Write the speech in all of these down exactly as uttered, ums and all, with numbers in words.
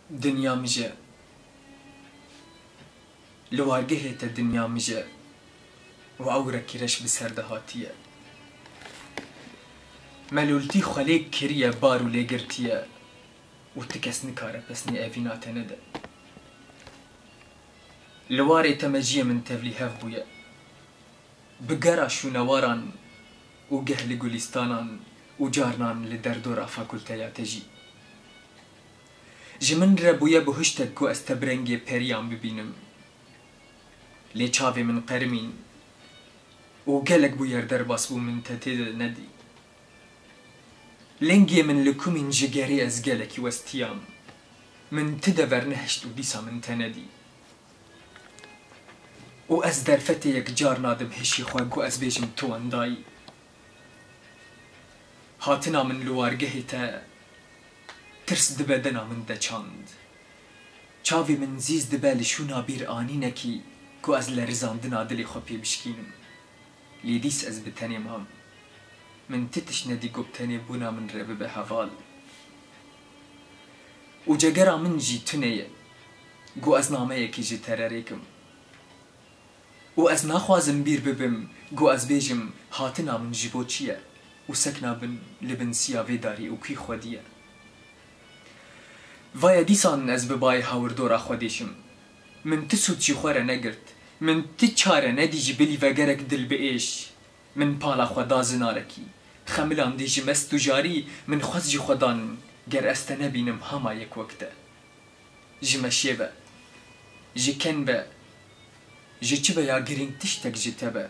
Dinya mij e. Li wargehê te dinya mij e û ewrekî reş bi ser de hatiye. Melûltî xwe lê kiriye bar û lê girtiye û ti kes nikare pesnê evîna te nede. Li warê te mejiyê min tevlîhev bûye. Bi gera şûnewaran û geh li gulîstanan û carnan li derdora fakulteya te jî. Ji min re bûye bihuştek ku ez te bi rengê periyan bibînim. Lê çavê min qerimîn û gelek bûyer derbas bû min te tê de nedî. Lingê min li kumîn jigerê ez gelekî westiyam. Min ti dever nehişt û dîsa min te nedî. Û ez derfetê yek car nadim hişî xwe ku ez bêjim tu wendayî. Hatina min li wargehê te tirs di bedena min de çand. Çavê min zîz dibe li şûna bîr anînekî ku ez lerizandina dilê xwe pê bişkînim. Lê dîs ez bi tenê mam. Min ti tişt nedî ku bi tenê bûna min re bibe heval. Û cegera min jî tune ye. Ku ez nameyekê ji te re rêkim. Û ez naxwazim bîr bibim, ku ez bêjim, hatina min ji bo çi ye? Û sekna bin li bin siya vê darî û kî xwedî ye? Vaye dîsan ez bi bayê hawirdora xwe dêşim. Min ti sûd ji xwe re negirt. Min ti çare nedî ji bilî vegerek dilbiêş. Min pala xwe da zinarekî. Xemilandî ji mest û jarî min xwest ji xwe dan, ger ez te nebînim hema yek wek te. Ji meşê be, ji ken be, ji çi be ya girîng tiştek ji te be.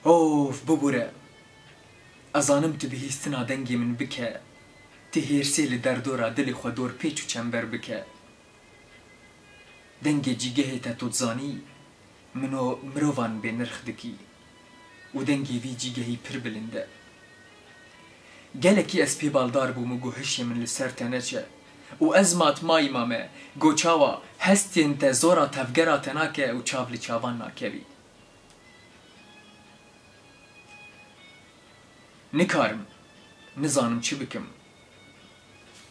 Of, bibûre. Ez zanim tu bihîstina dengê min bike, tu hêrsê li derdora dilê xwe dor pêç û çember bike. Dengê cîgehê te tu dizanî, mino-, mirovan bênirx dikî û dengê vî cîgehî pir bilind e. Gelekî ez pê baldar bûm û ku hişê min li ser te neçe û ez matmayî mame, ku çawa hestên te zora tevgera te nake û çav li çavan nakevî. Nikarim, nizanim çi bikim.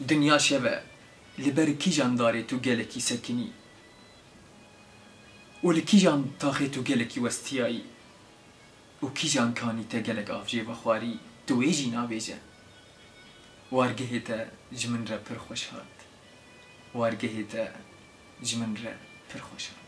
Dinya şev e, li ber kîjan darê tu gelekî sekinî? Û li kîjan taxê tu gelekî westiyayî? Û kîjan kanî te gelek av jê vexwarî, tu wê jî nabêje? Wargehê te ji min re pir xweş hat. Wargehê te ji min re pir xweş hat.